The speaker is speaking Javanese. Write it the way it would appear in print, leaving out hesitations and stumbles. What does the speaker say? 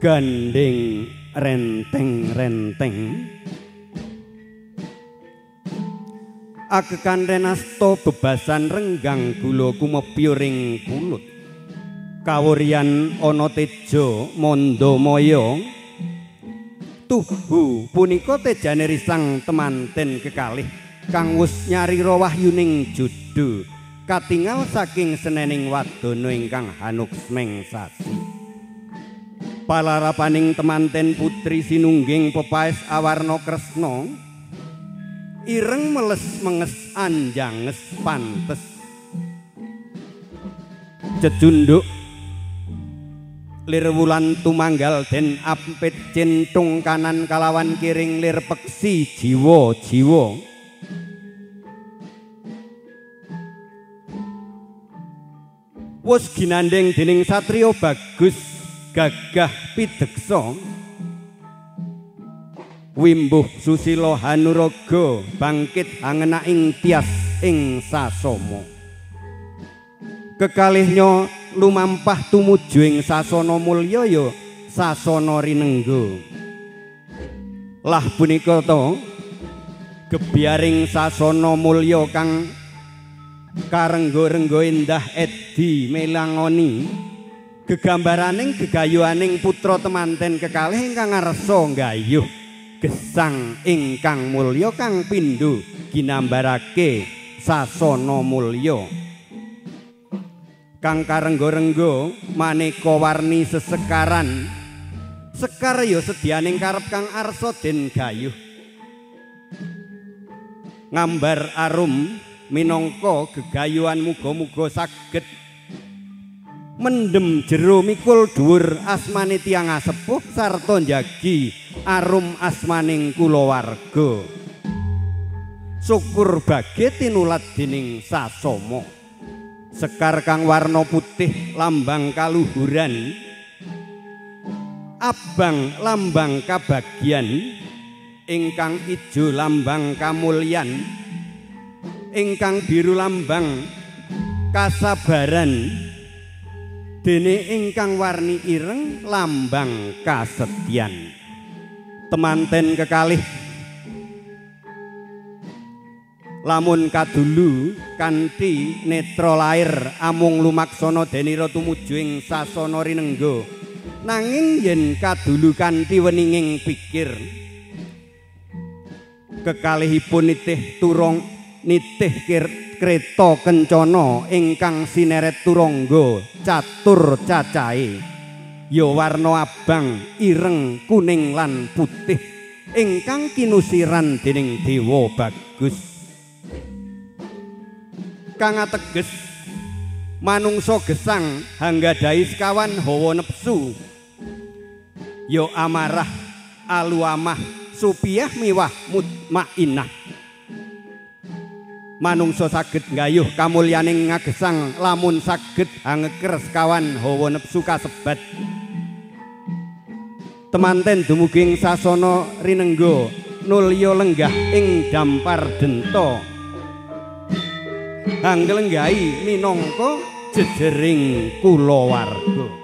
Gandeng renteng-renteng agekan renasta bebasan renggang gula kumepyuring pulut. Kawuryan ana teja mandamaya tuhu punika tejane risang temanten kekalih kang wus nyarira wahyuning judu katingal saking senening wadana ingkang hanuksmeng sasi. Palarapaning temanten putri sinungging pepaes awarna kresna ireng meles menges anjanges pantes jejunduk lir wulan tumanggal den ampit cintung kanan kalawan kiring lir peksi jiwa-jiwa. Wus ginandhing dening satriya bagus gagah pideksa wimbuh susila hanuraga bangkit hangenaing tias ing sasama. Kekalihnya lumampah tumuju ing sasana mulya ya sasana rinengga. Lah punika to gebyaring sasana mulya kang karengga-rengga endah edi melangoni gegambaraning gegayuhaning putra temanten kekalih ingkang ngarsa nggayuh gesang ingkang mulya kang pindho ginambarake sasana mulya kang karengga-rengga maneka warni sesekaran. Sekar ya sedianing karep kang arsa den gayuh ngambar arum minangka gegayuhan muga-muga saged mendem jero mikul dhuwur asmane tiyang asepuh sarta njagi arum asmaning kulawarga. Syukur bage tinulat dening sasama. Sekar kang warna putih lambang kaluhuran, abang lambang kabagyan, ingkang ijo lambang kamulyan, ingkang biru lambang kasabaran, dene ingkang warni ireng lambang kasetyan. Temanten kekalih lamun kadulu kanthi netra lair amung lumaksana denira tumuju ing sasana rinengga, nanging yen kadulu kanthi weninging pikir kekalihipun nitih turong nitih kreta kencana ingkang sineret turangga catur cacahe ya warna abang, ireng, kuning lan putih ingkang kinusiran dening Dewa Bagus. Kang ateges manungsa gesang hanggadhahi sekawan hawa nepsu ya amarah, aluamah, supiah miwah mutmainah. Manungsa saged nggayuh kamulyaning ngagesang lamun saged hangeker sekawan hawa nepsu kasebat. Temanten dumugi ing sasana rinengga nulya lenggah ing dampar denta hanglenggahi minangka jejering kulawarga.